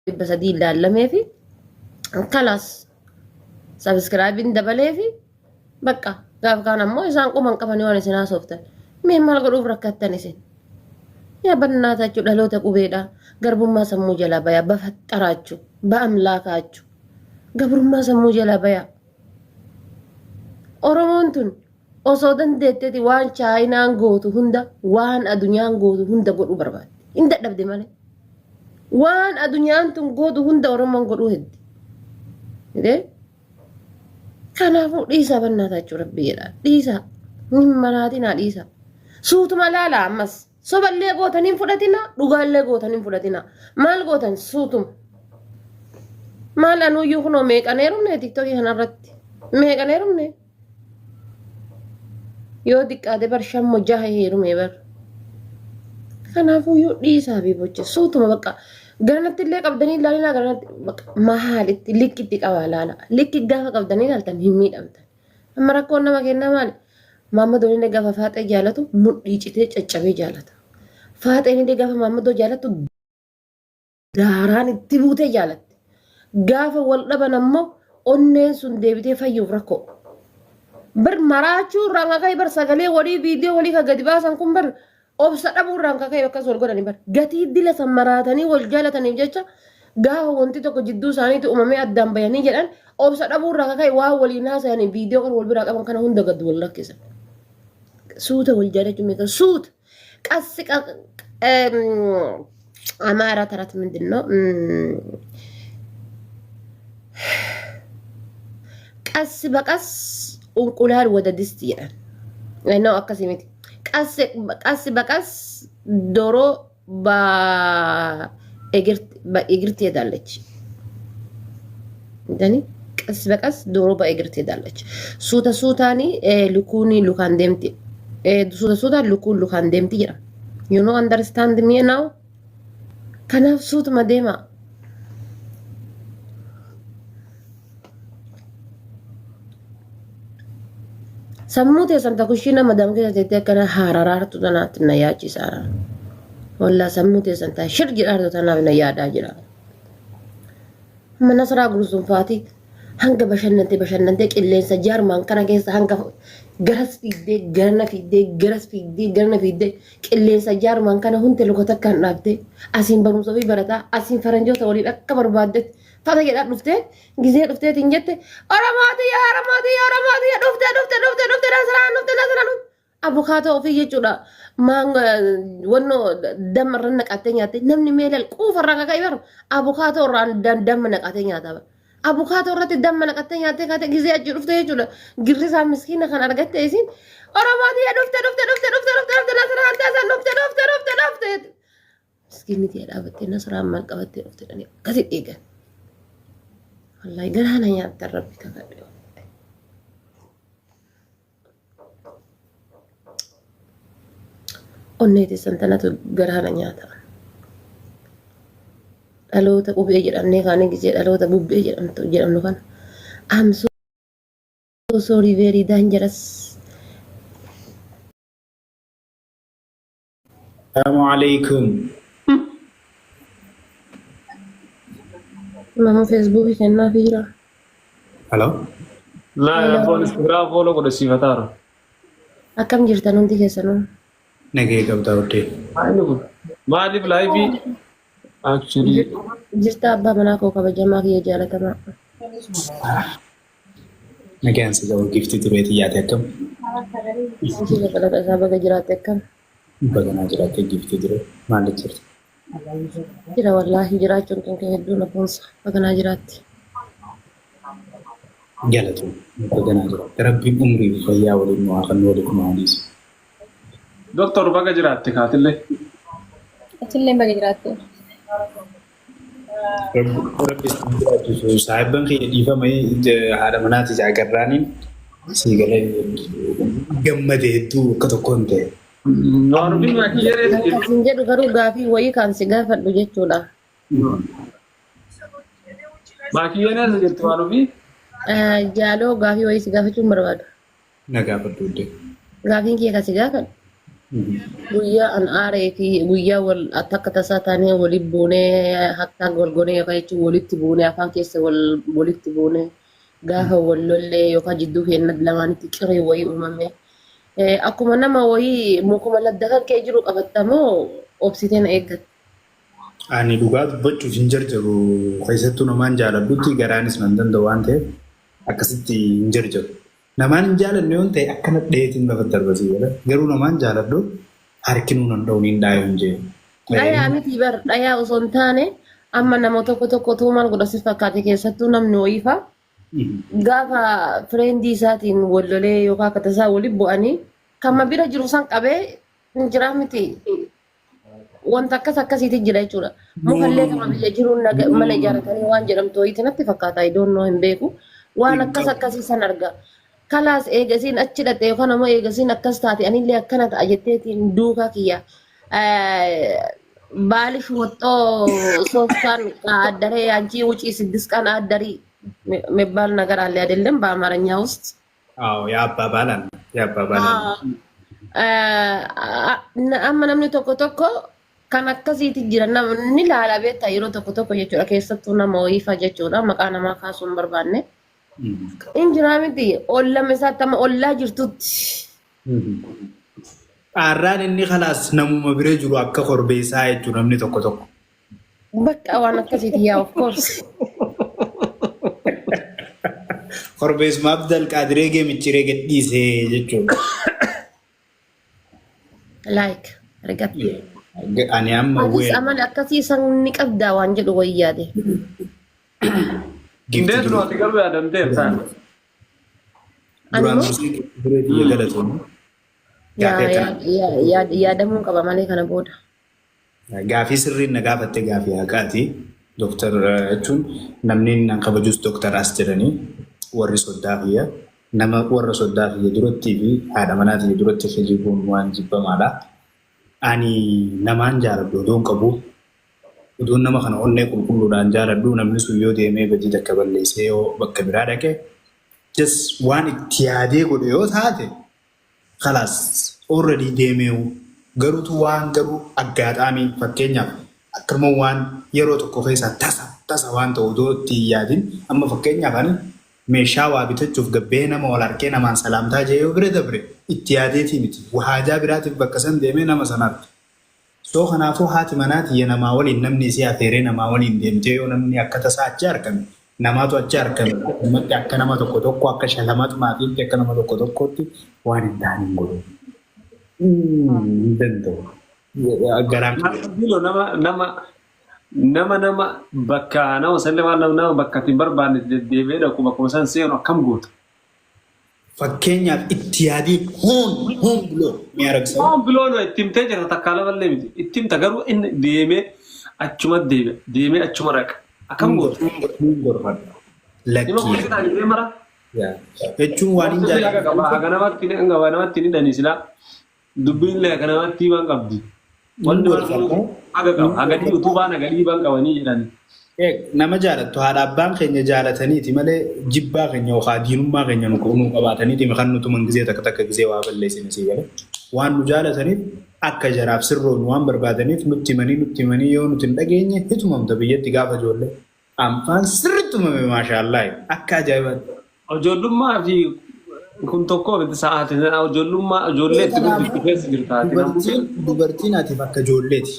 300 ilaalamee fi kalaas sabiskiraabiin dabalee fi bakka gaaf kaan ammoo isaan quban qabanii waan isin haasoftan. Mee maal godhuuf rakkattan isin? Yaa bannaataachuu dhaloota qubeedha. Garbummaa sammuu jalaa bayaa bafaxxaraachuu ba'amlaakaachuu gabrummaa sammuu jalaa bayaa. Oromoon tun osoo dandeetteeti waan chaayinaan gootu hunda waan adunyaan gootu hunda godhuu barbaadde. Hin dadhabde malee. Waan adunyaan tun gootu hunda Oromoon godhuu heddi. Jedhee kanaafuu dhiisaa bannaataa jechuun rabbi jedha. Dhiisaa. Hin maraatinaa dhiisaa. Suutuma laala ammas. Soballee gootanii hin fudhatina, dhugaallee gootanii hin fudhatina. Maal gootan suutuma. Maal anuuyyuu kunoo meeqan heerumne tiktokii kanarratti. Meeqan heerumne. Yoo diqqaate bar shammo jaha heerume bar. Kanaafuyyuu dhiisaa fi bocha suutuma bakka garanatti illee qabdanii ilaalinaa garanatti bakka mahaalitti likkitti qabaa laala. Likki gaafa qabdanii ilaaltan hin miidhamtan. Amma rakkoon nama kennaa maali? Maammadoon illee gaafa faaxee jaalatu mudhii citee caccabee jaalata. Faaxeen illee gaafa maammadoo jaalattu daaraan itti buutee jaalatti. Gaafa wal dhaban ammoo onneen sun deebitee fayyuuf rakkoo. Bar maraachuu irraan kaka'e bar sagalee walii viidiyoo walii kan gadi baasan kun bar obsa dhabuu irraan kaka'e akkas wal godhani bar gatii dila san maraatanii wal jaalataniif jecha gaafa wanti tokko jidduu isaaniitti uumamee addaan bayanii jedhan obsa dhabuu irraa kaka'e waan waliin haasayanii viidiyoo kan wal biraa qaban kana hunda gad wal lakkisan. Suuta wal jaalachuu meeqa suuta qassi አማራ ተረት ምንድን ነው? ቀስ በቀስ እንቁላል ወደ ድስት ይላል ነው። akkasii miti. ቀስ በቀስ ዶሮ በእግር ትሄዳለች። ቀስ በቀስ ዶሮ በእግር ትሄዳለች። Suuta suutaani lukuuni lukaan deemti. Suuta suutaan lukuun lukaan deemti jedha. You know understand me now? Kanaaf suutuma deema. Sammuu teessan ta kushiina madam keessa teettee akkana haararaartu tanaatti na yaachisaara. Wallaa sammuu teessan ta shir jedhaartu tanaaf na yaadaa jira. Amma Nasraa Gursunfaati hanga bashannantee bashannantee qilleensa jaarmaan kana keessa hanga garas fiigdee garana fiigdee garas fiigdee garana fiigdee qilleensa jaarmaan kana hundi luka takkaan dhaabdee asiin barumsa ofii barataa asiin faranjoota waliin akka barbaaddetti fata jedhaa dhuftee gizee dhufteetiin jette Oromoo tiyya Oromoo tiyya Oromoo tiyya dhuftee dhuftee dhuftee dhuftee Nasraan dhuftee Nasraan dhuftee Abukaatoo ofii jechuudha. Maan wannoo damma irra naqattee nyaatte namni meelal quufa irraa kaka'e baru abukaatoo irraan damma naqatee nyaata bara. Abukaatoo irratti damma naqattee nyaattee kaatee gizee achi dhufte jechuudha. Girrisaa miskiina kan argatte isin Oromoo tiyya dhufte dhufte dhufte dhufte dhufte dhufte Nasraan teessan dhufte dhufte dhufte dhufte. Miskiinni tiyya dhaabattee Nasraan maal qabattee dhufte dhanii akkasi eegan. Wallaahi garaa na nyaattan rabbi kakadhe. Onnee teessan tanatu garaa na nyaata. Dhaloota qubee jedhamnee kaanii gisee dhaloota bubbee jedhamtu jedhamnu kana. I'm so sorry very dangerous. Salaamu alaikum. Nama feesbuukii kennaafii jira. Hello. Laa abbaan Instagram follow godhe siifataara. Akkam jirtan hundi keessanuu? Nagee qabdaa oddee. Maali kun? Maaliif laayivii? Actually Jirta abbaa manaa koo kabajamaa kiyya jaalatamaa. Nagaan si qabu gifti tureeti yaate akkam? Jira galata isaa baga jiraatte akkam? Baganaa jiraatte gifti ture. Maal jirta? Jira wallaahi jiraachuun kan kee hedduu na boonsa. Baganaa jiraatti. Galatu. Baganaa jiraatte. Rabbiin umrii fi fayyaa waliin nu haa kennu waliif nu haa dhiisu. Doktor baga jiraatte kaatillee. Atillee baga jiraatte. Rabbi isin jiraachisu. Saahibban kiyya dhiifama haadha manaati jaagarraaniin sii galee gammade hedduu akka tokko hin ta'e. Waan maakiyyeeree Kan jedhu garuu gaafii wayii kan si gaafadhu jechuudha. Maakiyyeen eessa jirti waan ofii? Jaaloo gaafii wayii si gaafachuun barbaada. Na gaafadhu iddoo. Gaafiin kiyya kan si gaafadhu. Guyyaa an aaree fi guyyaa wal akka tasaa taanee walitti buunee akka wal goonee yookaan jechuun walitti buunee afaan keessa wal walitti buunee gaafa wal lollee yookaan jidduu keenya lamaanitti ciree wayii uumame. Akkuma nama wayii mukuma ladda kan kee jiru qabatta moo obsitee na eeggatta? Ani dhugaa dubbachuuf hin jarjaru, keessattuu namaan jaaladhutti garaanis nan danda'u waan ta'eef akkasitti hin jarjaru. Namaan hin jaalanne yoon ta'e akkana dheetiin lafa darbasii godha. Garuu namaan jaaladhu harkinuu nan dha'u niin dhaayu hin jee. Dhayaa miti bar, dhayaa osoo hin taane amma nama tokko tokkotu maal godha si fakkaate? Keessattuu namni wayiifa gaafa friendii isaatiin wal lolee yookaan akka tasaa walitti bu'anii kama bira jiru san qabee hin jiraa miti. Wanta akkas akkasiiti jira jechuudha. Mukallee kama biyya jiruun mana ijaarratanii waan jedhamtu wayiiti natti fakkaata. I don't know, hin beeku. Waan akkas akkasii san arga. Kalaas eegasiin achi dhaqxe yookaan ammoo eegasiin akkas taate anillee akkana ta'a jetteetiin duukaa kiyya. ባልሽ ወጦ ሶስት ቀን አደረ፣ አንቺ ውጪ 6 ቀን አደሪ የሚባል ነገር አለ አይደለም? በአማርኛ ውስጥ። አዎ፣ የአባባል አለ፣ የአባባል አለ። Amma namni tokko tokko kan akkasiiti jira, ni laala beektaa, yeroo tokko tokko jechuudha, keessattuu nama wayiifa jechuudha, maqaa namaa kaasuu hin barbaanne. In jiraa miti, ollama isaatti amma ollaa jirtutti. Qaarraan inni kalaas namuma bira jiru akka korbeessaa jechuudha namni tokko tokko. Bakka waan akkasiiti, yaa, of course. Korbeessuma Abdal Qaadiree geemichiree gadhiisee jechuudha. Like argatte. Ani amma Atis weel amala akkasii san ni qabdaa waan jedhu wayyaade. Indeet nu ati garuu yaadamteerta. Ani Duraan immoo dursee duree biyya galatoomuu. Gaafii akkana. Yaadamuu qaba malee kana booda. Gaafii sirriin na gaafatte, gaafii haqaati. Dooktar jechuun namni nan kabajus dooktar as jedhanii warri soddaa kiyya nama warra soddaa kiyya durattii fi haadha manaa kiyya duratti kijibuun waan jibbamaadha. Ani namaan jaaladhu odoon qabu, odoon nama kana onnee qulqulluudhaan jaaladhu, namni sun yoo deemee badii takka balleessee yoo bakka biraa dhaqe, just waan itti yaadee godhe yoo taate, kalaas, already deemeewu. Garuutu waan garuu aggaadhaamii, fakkeenyaaf akkuma waan yeroo tokko keessaa tasa tasa waan ta'u odoo itti hin yaadin, amma fakkeenyaaf ani meeshaa waa bitachuuf gabbee nama wal harkee namaan salaamtaa jee yoo bira dabre, itti yaadeetii miti, haajaa biraatiif bakka san deemee nama sanaaf. So kanaafuu haati manaa tiyya namaa waliin namni isii afeeree namaa waliin deemtee yoo namni akka tasaa achi argame, namaatu achi argame, akkumatti akka nama tokko tokko akka shalamat maatiitti akka nama tokko tokkotti waan hin taane hin godhu. Hin danda'u. Garaan Bilo nama nama nama nama bakka nama sallee waan nama bakka itti hin barbaanne deddeebi'ee dhaqu bakkuma san seenu akkam goota? Fakkeenyaaf itti yaadee hoon hoon biloo ni aragsa. Hoon biloo no itti himtee jirta, takkaa lamallee miti. Itti himta, garuu inni deemee achuma deebi'a. Deemee achuma dhaqa. Akkam goota? Hin gorfadha. Dhima Lakkii. gosa ta'an illee mara. Jechuun waan hin Gorsa haga qaba. jaalladhu. Haga namatti haga namatti ni dhani silaa. Dubbiin illee haga namatti himan qabdi. Wanni Gorfadha. haga qaba. Haga utubaan haga dhiiban qabanii jedhani. Nama jaalattu haadha abbaan keenya jaalataniiti malee jibbaa keenya yookaan diinummaa keenya nu qabaataniiti kan nuti gisee takka takka gisee waa balleessine sii galee. Waan nu jaalataniif akka jaraaf sirroon waan barbaadaniif nutti himanii yoo nuti hin dhageenye hitumamta biyyatti gaafa ijoollee. Anfaan sirriitti tumame, maashaallaa, akka ajaa'ibaatti. Ijoollummaa fi kun tokko miti sa'aatii ijoollummaa ijoollee itti guddiftu keessa jirta. Dubartiin atiif akka ijoolleeti.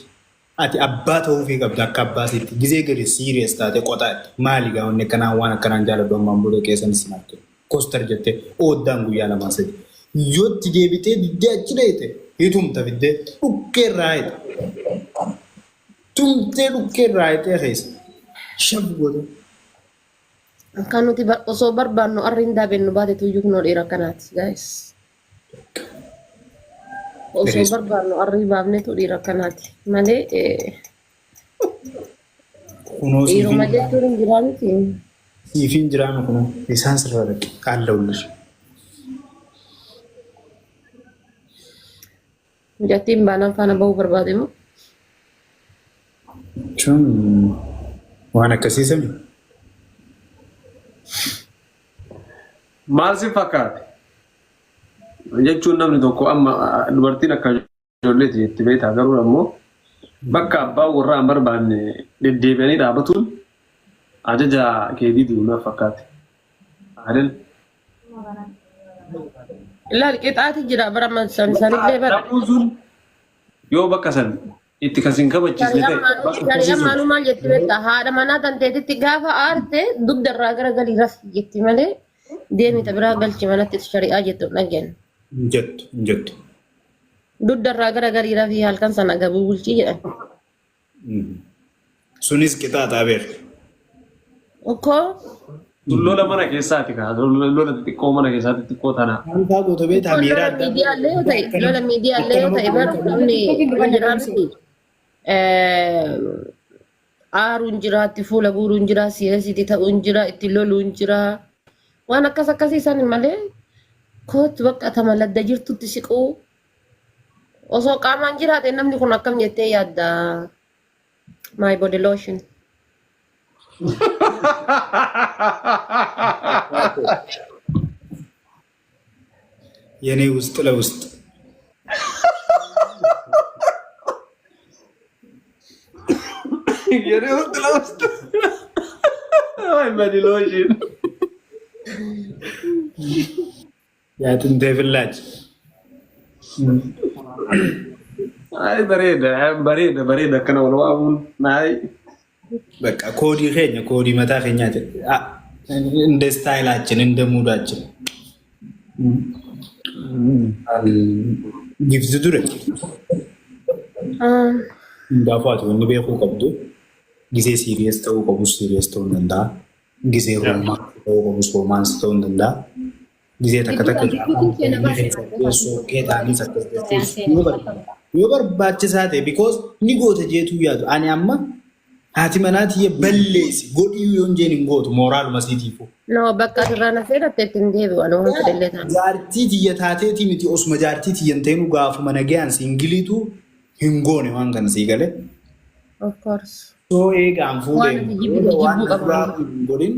Ati abbaa ta'uufii qabda akka abbaa sitti. Gizee gadi serious taate qoxaatti. Maali gaa wanni akkanaa, waan akkanaan jaaladhu ammaan booda keessanis naaf kostar jettee ooddaan guyyaa lamaa sadi. Yoo itti deebitee diddee achi dheete, hitumta fiddee dhukkee irraa hidha. Tumtee dhukkee irraa hidhee keessa. Shaf goote. Kan nuti osoo barbaannu arriin daabennu baate tuyyuu kunoo dhiira akkanaati, guys. Osoo barbaannu arrii baafnetu dhiira akkanaati malee Kunoo dhiiruma siifin jechuun hin jiraa miti. Siifin jiraanu kunoo isaan sirraa dhaqe qaalla'ullis. Mucattiin baanaan faana bahuu barbaade moo? Jechuun waan akkasii sami. Maal si fakkaate? Jechuun namni tokko amma dubartiin akka Ijoolleeti jetti beektaa, garuu ammoo bakka abbaan warraa hin barbaanne deddeebi'anii dhaabatuun ajaja keetii deemuuf fakkaate. Adel. Ilaal, qixaati jira bara sanillee bara. Dhabuun sun yoo bakka san itti kan sin kabachiisne ta'e bakka akkasii Shari'aan sun. maaluu maal jetti beektaa? Haadha manaa tanteetitti gaafa aarte dugda irraa gara galii rafi jetti malee deemi ta biraa galchi manatti shari'aa jettu hin dhageenye. Hin jettu, hin jettu. Dugda irraa gara galii rafi, halkan sana gabuu bulchii jedhan. Sunis qixaaxaa beeku. Okkoo. Sun lola mana keessaati kaa, lola xixiqqoo mana keessaati, xixiqqoo tana. Maal fa'aa goota beektaa, miira Lola addaa. miidiyaallee yoo ta'e, lola miidiyaallee yoo ta'e, bara namni jira miti. Aaruun jira, itti fuula guuruun jira, sireesitti ta'uun jira, itti loluun jira. Waan akkas akkasii san malee kootu bakka tama ladda jirtutti siquu osoo qaamaan jiraate namni kun akkam jettee yaadda? My body lotion. የኔ ውስጥ ለውስጥ። የኔ ውስጥ ለውስጥ፣ my body lotion. የአጥንቴ ፍላጭ። Ay, bareeda, bareeda, bareeda, akkana wal waamuun ay. በቃ koodii keenya, koodii mataa keenyaati. እንደ style ኣችን፣ እንደ mood ኣችን gifti dure. Hundaafuu ati wanni beekuu qabdu, gisee serious ta'uu qabus serious ta'uu hin danda'a. Gisee romance ta'uu qabus romance ta'uu hin danda'a. Gisee takka takka sookee ta'anis akkas jechuus yoo barbaachisaa ta'e, because ni goota jeetuu yaadu. Ani amma haati manaa tiyya balleessi godhii yoon jeen hin gootu, mooraaluma siitiifu. No, bakka asirraa na fedhatte ittiin deebi'u ani waan fedhellee ta'a. Jaartii tiyya taateetii miti, osuma jaartii tiyya hin ta'inu gaafuma nagayaan singleiitu hin goone waan kana sii galee. Of course. Soo eegaan Waan ati jibbitu fuudhee waan jibbuu qaba. duraa hin godhin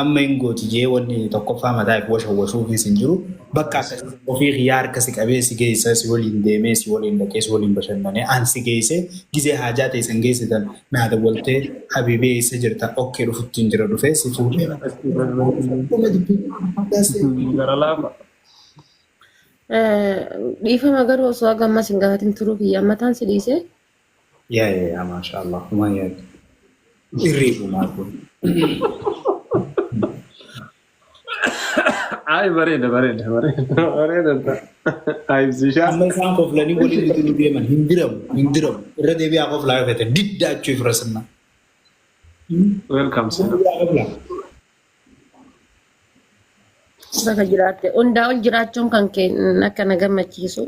amma hin gooti jee wanni tokkoffaa mataa if washawwashuufis hin jiru. Bakka akkasii ofii xiyyaa harka si qabee si geessa, si waliin deemee, si waliin dhaqee, si waliin bashannanee an si geesse, gizee haajaa ta'e san geessitan naa dawwaltee, "Habiibee, eessa jirta?" "Okay, dhufutti hin jira," dhufee si fuudhee. Gara laafa. Dhiifama garuu osoo haga ammas hin gaafatin turuu kiyya mataan si dhiisee. Yaa yaa yaa, maashaallah, humaan yaadu. Irriibu maal kun. Ay, bareeda, bareeda, bareeda, bareeda. Ay, ibsishaa. Amma isaan koflanii waliin nuti nu deeman hin diramu, hin diramu. Irra deebi'aa koflaa yoo feete diddaachuu ifrasinna. Welcome, sir. Koflaa. Bakka jiraatte hundaa ol jiraachuun kan kee akka na gammachiisu,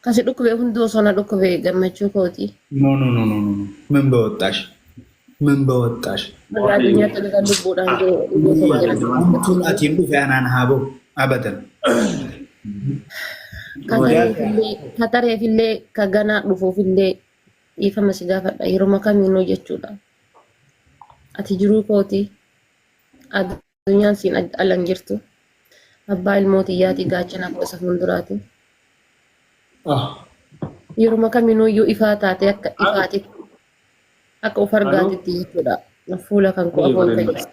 kasi dhukkube hunduu osoo na dhukkube gammachuu kooti. No, no, no, no, no. ምን በወጣሽ፣ ምን በወጣሽ። Warra addunyaatti kan lubbuudhaan jiru jira. Hamtuun atiin dhufe anaan haa bahu abadan. Ka tareefillee ka ganaa dhufuufillee dhiifama si gaafadha yeroo kamiinuu jechuudha. Ati jiruu kooti. Addunyaan siin ala hin jirtu. Abbaa ilmoo xiyyaati, gaachana koo isa fuulduraati. Yeroo kamiinuu iyyuu ifaa taate, akka ifaatitti, akka of argaatitti jechuudha. Fuula kan koo afoon fayyisa.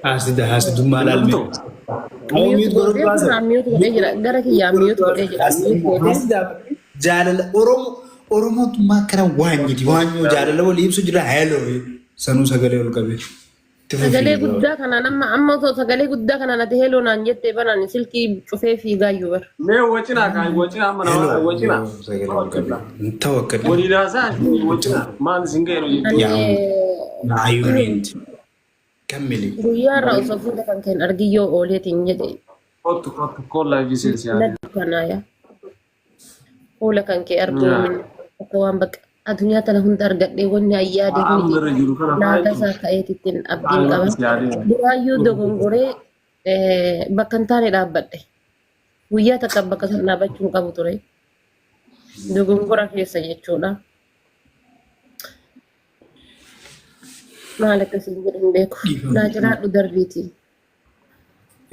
Haasida haasidummaa laalme. Mute godhee jira, mute godhee jira. Gara kiyyaa mute godhee jira. Mute godhee. Haasida jaalala Oromoo Oromootummaa akkana waanyiti waanyoo jaalala walii ibsu jira, hello, sanuu sagalee ol qabee. Sagalee guddaa kanaan amma amma osoo sagalee guddaa kanaan ati hello naan jettee banaan silkii cufee fiigaayyuu bara. Mee wacinaa kaa, wacinaa amma nama wacinaa. Sagalee ol qabee. Ta'u akka Walii haasaa wacinaa maal isin ga'e Ani Yaa naayuuniinti. Kammili. Guyyaa irraa osoo fuula kan keen argiyyoo ooleetiin jedhe. Kottu, kottu, kollaa fi seensi Na yaade. dukkanaaya. Fuula kan kee arguun akka waan bakka addunyaa tana hunda argadhee wanni ayyaade Amma hundi irra jiru kana naata isaa ka'eetittiin abdiin qaba. Duraayyuu dogongoree bakka hin taane dhaabbadhe. Guyyaa takka bakka sana dhaabbachuu hin qabu ture. Dogongora keessa jechuudha. Maal akkasiin jedhu hin beeku. Naa jiraadhu darbiiti.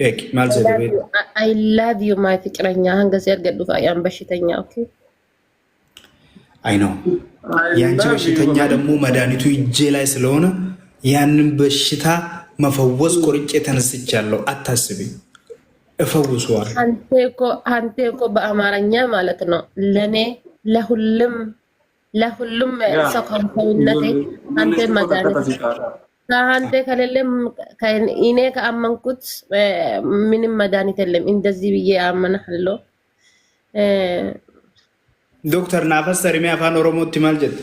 Eegi, maal I jedhe love beeku. you, I love you my ፍቅረኛ, hanga si argadhuuf ayaan bashitanya, okay? አይ ነው ያንቺ በሽተኛ ደግሞ መድኃኒቱ እጄ ላይ ስለሆነ ያንን በሽታ መፈወስ ቆርጬ ተነስቻለሁ። አታስቢ፣ እፈውሰዋለሁ። አንተ እኮ በአማርኛ ማለት ነው ለኔ ለሁሉም ሰው ከሰውነቴ አንተ መድኃኒት ከአንተ ከሌለ እኔ ከአመንኩት ምንም መድኃኒት የለም። እንደዚህ ብዬ አመናለሁ። ዶክተር naafas sarimee afaan Oromootti maal jette?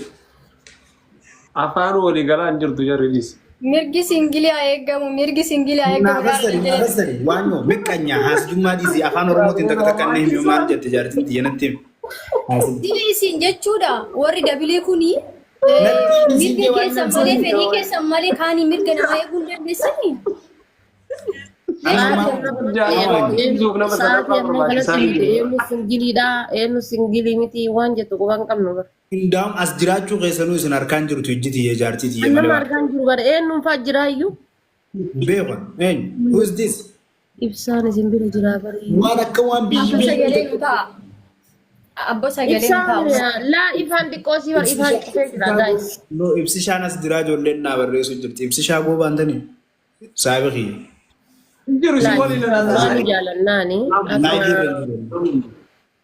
Afaan walii galaa hin jirtu jarri dhiis. Mirgi singilii haa eegamu, mirgi singilii haa eegamu. Naafas sari, naafas sari, waanyoo miqqanya haasdummaa dhiisii afaan Oromootiin takka takka inni himi maal jette jaartiin tiyya natti himi. Dili isin jechuudha warri dabilii kuni mirga keessan malee, fedhii keessan malee kaanii mirga namaa eeguu hin dandeessanii? Ibsuuf nama Sa'aatii sadaffaa ammaa barbaachisaa kanatti miti. eenyu singiliidha, eenyu singilii miti waan jettu quban qabnu bara. Hundaa'uun as jiraachuu keessanuu isin harkaan jirtu ijji tiyya jaartii tiyya Nama malee. argaan jiru bara eenyuun fa'aa jiraayyuu? Beekan eenyu? Who is this? Ibsaan isin bira jiraa bari. Waan akka waan biyyi Abbo sagalee nu ta'a. Abbo sagalee nu Ibsaan ta'a. laa ifaan xiqqoo si bar ifaan cufee jira guys. No, ibsishaan as jiraa ijoolleen naa barreessu jirti. Ibsishaa goobaantanii saabi kiyya. Hin jiru si Laa waliin waan jaalannaani Laayivii irra hin jiru.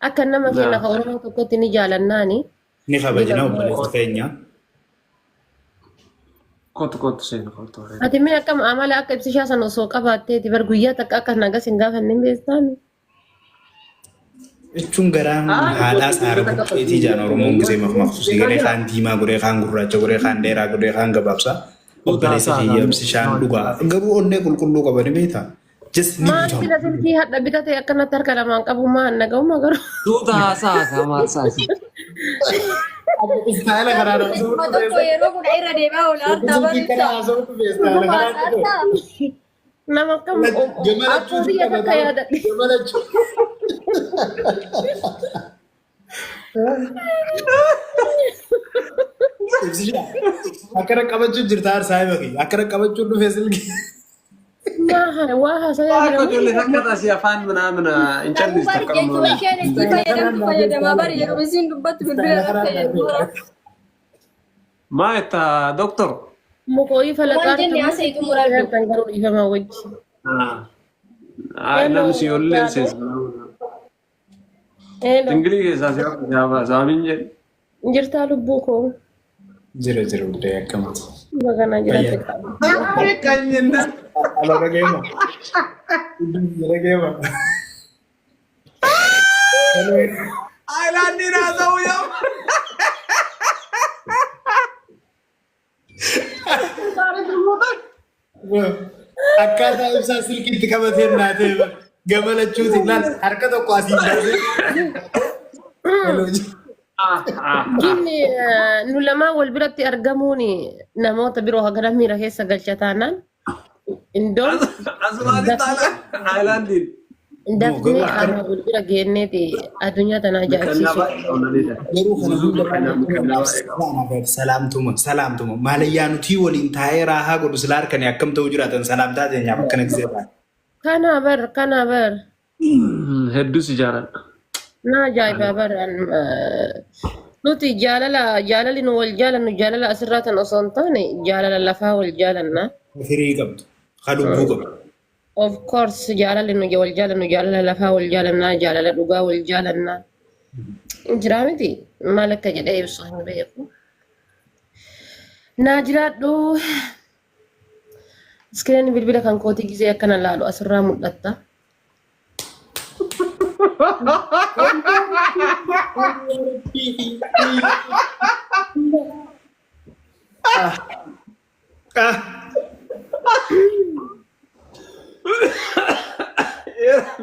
akka nama keenya ka Oromoo tokkotti ni jaalannaani. Ni kabajina obboleessa keenya. Kottu, kottu, seenu kottu. Ati mee akkam amala akka ibsishaa sana osoo qabaatteeti bar guyyaa takka akka nagas hin gaafanne hin beektaani. Jechuun garaan haadhaa saara buqqeetii jaan Oromoon gisee makmaqsu si galee kaan diimaa godhee, kaan gurraacha godhee, kaan dheeraa godhee, kaan gabaabsaa. Obboleessa kiyya ibsishaan dhugaa garuu onnee qulqulluu qaba ni beektaa. Just ni Maal butamu. sila silkii hadha bitate akkanatti harka lamaan qabu maa naga'uma garuu. Tuuta haasaa haasaa maal saasi? Istaayila kanaan Nama tokko yeroo 10 irra deemaa oola hartaa silkii kana barreessa. haasa'u dhufe istaayila Dhuguma kanaan dhufe. haasa'artaa. Nama akkam akkoo biyya takka yaadadhe. Gamalachuu. Ibsishaa akkana qabachuu jirta saayiba kiyya akkana qabachuu dhufe silkii. Maa waa haasayaa Akka ijoollee jira. takka taasii afaan ምናምን hin Garuu callistu bari akka jechuma isheen itti fayyadamtu fayyadamaa bari yeroo isiin dubbattu bilbila irratti fayyadamu. Maa itta doktor? Mukoyii Waan falaqaa jenne haasa'e xumuradhu. garuu dhiifama wajji. Namni si ollee seesa. Hello. Ingilii keessaa si hafa saamiin jedhe. Jirtaa lubbuu koo. Jira jira guddaa akkamati. Baganaa jiraate qaba. Qanyinna. Ala dhageema. Dhageema. Ayilaandiin haasa'uu yaa. Akkaataa ibsaa silkiitti qabatee naatee gamalachuuti laal harka tokko asii baasee. Gin nu lamaan wal biratti argamuun namoota biroo hagana miira keessa galcha taanaan indoon Asumaatti taala Ayilaandiin. dafnee qaama wal bira geenneeti addunyaa tana ajaa'ibsiisu. Garuu kana hunda salaamtuma salaamtuma maalayyaa nuti waliin taa'ee raahaa godhu sila harkanii akkam ta'uu jiraatan salaamtaa teenyaaf akkana gisee ta'a. Kana bar, kana bar. Hedduu si jaaladha. Na ajaa'iba bar. Nuti jaalala jaalalli nu wal jaalannu jaalala asirraa tan osoo hin taane jaalala lafaa wal jaalanna. Firii qabdu. Ka lubbuu qabdu. Of course jaalalli nu wal jaalannu jaalala lafaa wal jaalannaa, jaalala dhugaa wal jaalannaa. Jiraa miti maal akka jedhee ibsu hin beeku. Naa jiraadhu. Iskiriin bilbila kan kootii gisee akkana laalu asirraa mul'atta. Ah!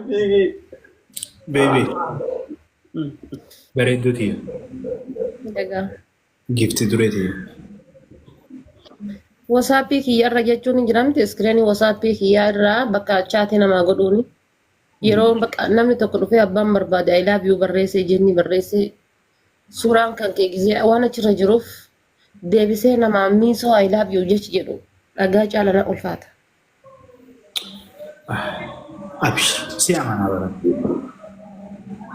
Fiigii. Baby. Bareedduu tiyya. Dagaa. Gifti duree tiyya. WhatsAppii kiyya irra jechuun hin jira miti iskiriinii WhatsAppii kiyyaa irraa bakka chaatii namaa godhuuni. Yeroo bakka namni tokko dhufee abbaan barbaade "I love you" barreessee jenni barreessee suuraan kan kee gisee waan achirra jiruuf deebisee namaa miisoo "I love you" jechi jedhu dhagaa caala na ulfaata. Abshir si amanaa bara.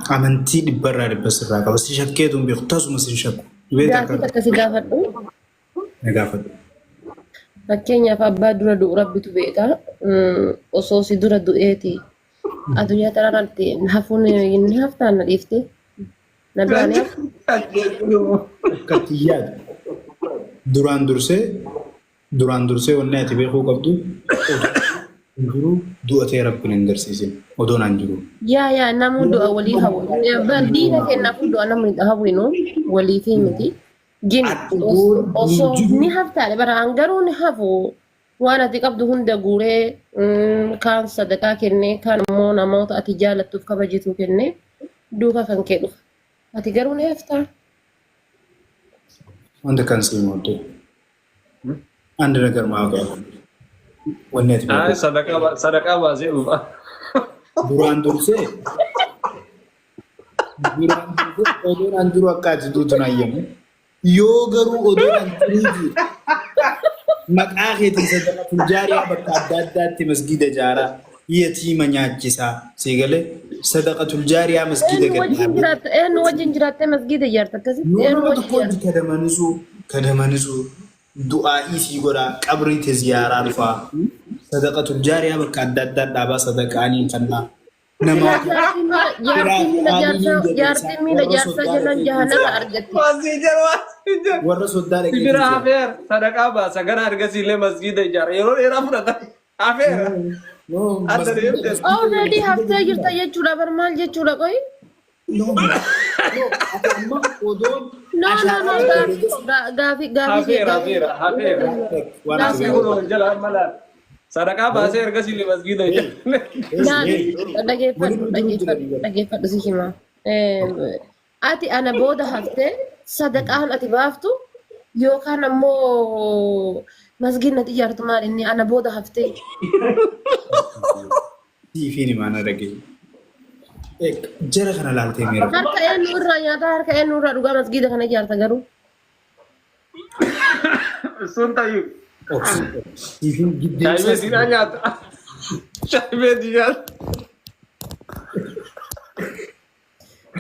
Amantii dhibbarraa dhibba sirraa qaba. Si shakkeetu hin beeku. Tasuma si hin shakku. Beektaa Gaafii akka takka si gaafadhu. na gaafadhu. Fakkeenyaaf abbaa dura du'u rabbitu beeka. Osoo si dura du'eeti. Addunyaa tanarratti hafuun ni haftaan na dhiifte. Na biraa ni haftu. Akka itti yaadu. Duraan dursee duraan dursee wanni ati beekuu qabdu odoo hin jiru du'a ta'e rabbiin hin garsiisin odoo naan jiru. Yaa yaa namuu du'a walii hawu. Diina kennaafuu du'a namni hawwinu waliifii miti. Gin Ati odoon hin osoo jiru ni haftaadha bara an garuu ni hafu waan ati qabdu hunda guuree kaan sadaqaa kennee kaan immoo namoota ati jaalattuuf kabajitu kennee duuka kan kee dhufa. Ati garuu ni haftaa. Wanta kan sii mooddee. አንድ ነገር ማወቅ ያለብህ wanni ati Ay, beekuu sadaqaa baasee dhufa. duraan dursee duraan dursee odoon an jiru akka ati duutu hin hayyamu. Yoo garuu odoon an jiruu jiru maqaa keetiin sadaqatul jaariyaa bakka adda addaatti masgiida ijaaraa yatiima nyaachisaa sii galee sadaqatul jaariyaa masgiida Eenyu gad wajjin dhaabee jiraatta eenyu wajjin jiraattee masgiida ijaarta akkasitti yoo eenyu nama wajjin tokko ijaarta. wajji kadamanisuu kadamanisuu du'aa'ii sii godhaa qabrii te ziyaaraa dhufaa sadaqatul jaariyaa bakka adda addaa dhaabaa sadaqaanii kannaa Silaa namaa jaartiin miila jaartiin miila firaa jaarsaa fi qaaliin jaartiin jabeessaa miila warra jaarsaa soddaa jennaan dhaqee jahannama ziyaara argatti. Waasii jara waasii jara. warra soddaa dhaqee Sibira ziyaara. hafeera sadaqaa baasa gara argasii illee masgiida ijaara yeroo dheeraa fudhata hafeera No, adda masgiida deemte. masgiida Already masgiida haftee jirta jechuudha bar maal jechuudha qoyi? No, no, ati amma odoon No no ashaaraa no dhaqee gaafii gaafii gaafii Hafeera gaafii hafeera hafeera. waan ati Asii gaafii kun beekuu ol jala amma laal. Sadaqaa baasee ergasii illee masgiida Hey, ijaara. hey, Laal hey, waliin dhageeffadhu jiru jira dhageeffadhu dhiiga. dhageeffadhu si hima. Ati ana booda haftee sadaqaan ati baaftu yookaan ammoo masgiidni ati ijaartu maal inni ana booda haftee. Siifiin himaa na dhagaye. Jara kana laaltee meera. Harka eenyu irraa nyaataa harka eenyu irraa dhugaa masgiida kana ijaarta garuu. Sun tayyuu. Obsi. Siifiin giddeessaa Shaayibee siinaa nyaata. Shaayibee nyaata.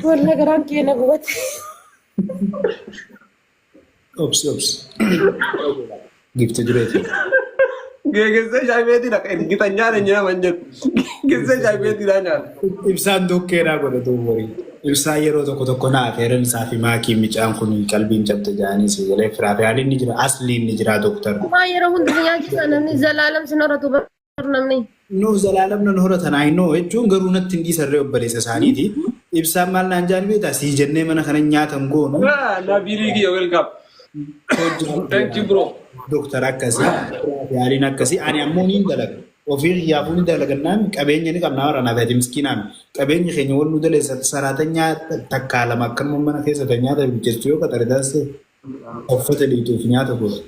Wallah garaan kee na gubate. Obsi obsi. Gifti dureeti. Geegessee shaayibeetii dhaqa. Gita nyaata nyaama hin jedhu. Geegessee shaayibeetii nyaata. Ibsaan dukkeedhaa godha duuba. Ibsaan yeroo tokko tokko naa afeeran isaa fi maakii micaan kun qalbiin cabte jedhanii si galee firaa fi haalli inni jira asliin ni jira dooktar. Maa yeroo hundi si nyaachisa namni zalaalam sin horatu bar namni. No zalaalam nan horatan I know jechuun garuu natti hin dhiisarree obboleessa isaaniiti. Ibsaan maal naan jaan beektaa sii jennee mana kana nyaatan goonu Nabiilii kiyya welcome. Thank you bro. Dooktar akkasii yaaliin akkasii ani ammoo niin dalaga. Ofii kiyyaafuu ni dalagannaan qabeenya ni qabna warra naaf ati miskiinaan qabeenya keenya wal nu daleessa saraatanyaa takkaa lama akkanuma mana keessa ta nyaata bilcheessu yoo qaxare taasise uffata dhiituuf nyaata godhu.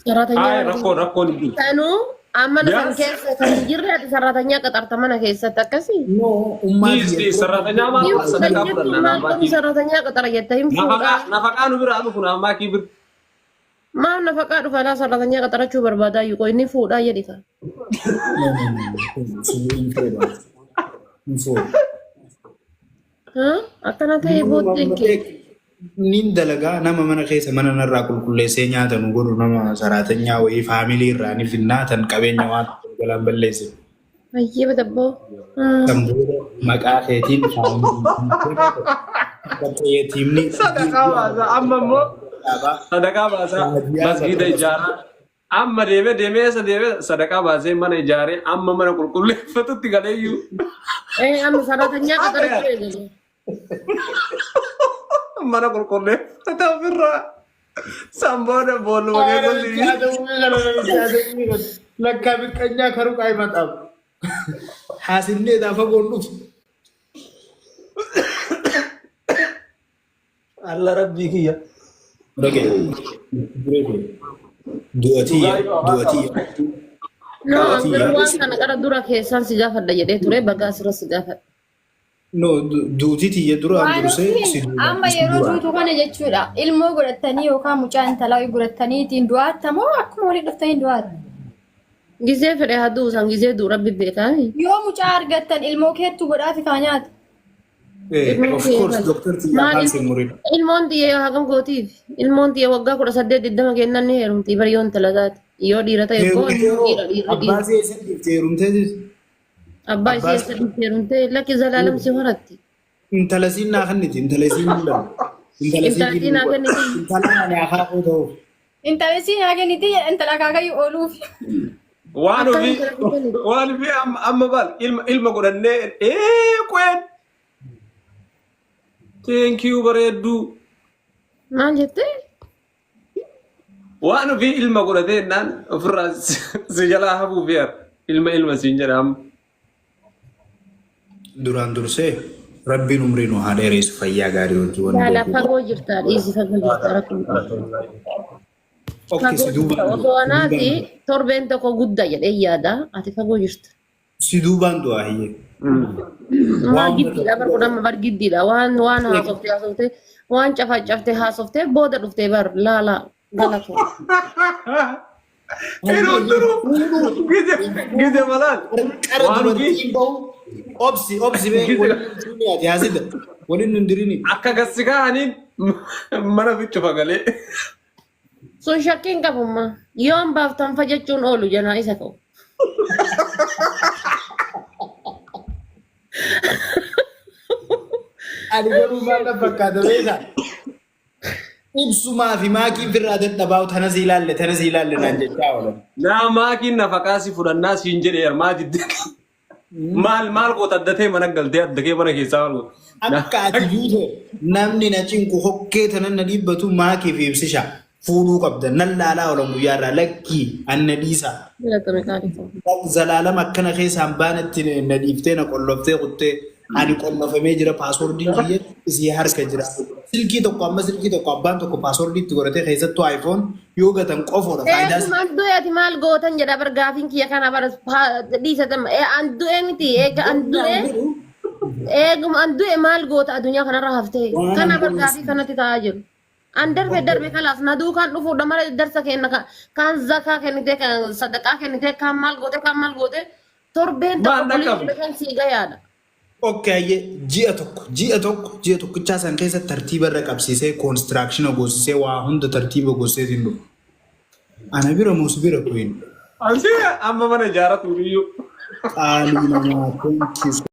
Saraatanyaa Ay rakkoon rakkoon hin jiru. Tanuu amma san Yes. keessa kan hin jirre ati saraatanyaa qaxarta mana keessatti akkasii. No ummaa Dhiis dhiis saraatanyaa maal Hin godha fuudha sadaqaa jettu fudhanna maal naaf qabu maakii. saraatanyaa qaxara jetta hin fuudha. Nafaqaa nafaqaa nu biraa dhufu naaf maakii bir. Maal nafaqaa dhufa laa saraatanyaa qaxarachuu barbaadaa yuqoo inni fuudhaa jedhi ka. Hin fuudhu. Hin fuudhu. Akkana ta'e booddeen kee. Nin dalagaa nama mana keessa mana narraa qulqulleessee nyaata nu godhu nama saraatanyaa wayii faamilii irraa ni finnaa tan qabeenya waan galaan balleesse. Baay'ee badabboo. Kan booda maqaa keetiin faamilii yetiimni Sadaqaa baasaa amma immoo sadaqaa baasaa masgiida ijaaraa amma deemee deemee eessa deemee sadaqaa baasee mana ijaaree amma mana qulqulleeffatutti galeeyyuu. Amma saraatanyaa qaxarachuu eegale. Mana qulqulleeffata ofirraa san booda boolluma keessatti. Lakkaa biqqanyaa karu qaayimataaf. Haasinnee gaafa goon dhufu. Alla rabbii kiyya. Dhagee. Du'atiyya. Du'atiyya. No, garuu waan kana qara dura keessaan si gaafadha jedhee ture bagaa asirra si gaafadha. No, duuti tiyya duraan Waan dursee ofiin si amma yeroo duutu kana jechuudha. Ilmoo godhattanii yookaan mucaa intalaa godhattanii ittiin du'aatta moo akkuma walii dhuftanii du'aatta? Gizee fedhe haa du'u san gizee du'u rabbi beekaa. Yoo mucaa argattan ilmoo keettu godhaafi kaa nyaata. Ilmoon Of tiyya course, eegalu. Dr. Tiyya afaan Maaliif siin murin. ilmoon tiyya hagam gootiif? Ilmoon tiyya waggaa 18 20 kennaan ni heerumti bari yoo intala taate. Yoo dhiira ta'e koo Heerumtee hoo dhiira dhiirri abbaa dhiira. see eessa dhiifte heerumtee jirti? Abbaa isii Abbaa eessa dhiifte heerumtee lakki zalaalam si horatti. Intala siin naa kenniti intala isiin mul'anne. Intala sii Intala gidduu naa godhe. kenniti. Intala ani akaakuu ta'uuf. Intala sii naa kenniti intala akaakayyuu ooluuf. Waan Akkam ofii intala sii kenniti. waan ofii amma amma baal ilma ilma godhannee ee qeen. Thank you bareedduu. Maal jettee? Waan ofii ilma godhatee jennaan ofirraa si jalaa hafuu fi ilma ilma siin jedha amma. Duraan dursee rabbiin umrii nu haa dheeressu fayyaa gaarii wajjin wanni Laala beekuu. fagoo jirta dhiisi fagoo jirta rakkoo hin qabu. Okke si Fagoo jirta duubaan du'a. osoo Si anaati duubaan du'a. torbeen tokko guddaa jedhee yaada ati fagoo jirta. Si duubaan du'a hiyyee. Maa Waan giddiidha bar kun amma bar giddiidha waan waan haasofte haasofte waan cafacafte haasofte booda dhufte bar laala galatu. Yeroo duruu gise gise malaan Qarqara waan ofii dubartiin bahu obsi obsi bee gise waliin hin dirini ati haasida waliin hin dirini. akka gassi kaa'aniin mana fichu fagalee. Sun shakkiin qabumma yoon baaftan fa jechuun oolu janaa isa ka'u. Ani garuu maal na fakkaata beekaa? Ibsumaa fi maakiin firraa dadhabaa tana si ilaalle tana si ilaalle naan jechaa oolan. Naa maakiin nafaqaa si fudhannaa siin jedhe yarmaa jidde. Maal maal goota addatee mana galtee adda kee mana keessaa maal goota? Akka ati juute namni na cinqu hokkee tanan na dhiibbatu maakii fi ibsisha fuudhuu qabda nan laalaa oolan guyyaa irraa lakkii an na dhiisaa. Galatame qaalii koo. Zalaalam akkana keessaan baanetti na dhiiftee na qolloftee kuttee ani qollofamee jira paaswordiin kiyya isii harka jira. Silkii tokko amma silkii tokko abbaan tokko paaswordii itti godhatee keessattuu iPhone yoo gatan qofoodha faayidaa Eeguma an du'e ati maal gootan jedha bar gaafiin kiyya kana bar dhiisatan an du'e miti eega an du'e eeguma an du'e maal goota addunyaa kanarra haftee waan kana an bar godhu gaafii kanatti ta'aa jiru. An darbe darbe kalaas na duukaan dhufuudha malee darsa kenna kan zakaa kennitee kan sadaqaa kennitee kan maal goote kan maal goote torbeen Maal tokko bulii dhaqqabne? 15 sii gayaadha. Okay hayyee ji'a tokko ji'a tokko ji'a tokkichaa san keessa tartiiba irra qabsiisee koonistiraakshina goosisee waa hunda tartiiba goosiseetiin dhufa. Ana bira moo si bira queen? Ansi amma mana ijaaratu iyyuu. Qaalii namaa thank you so.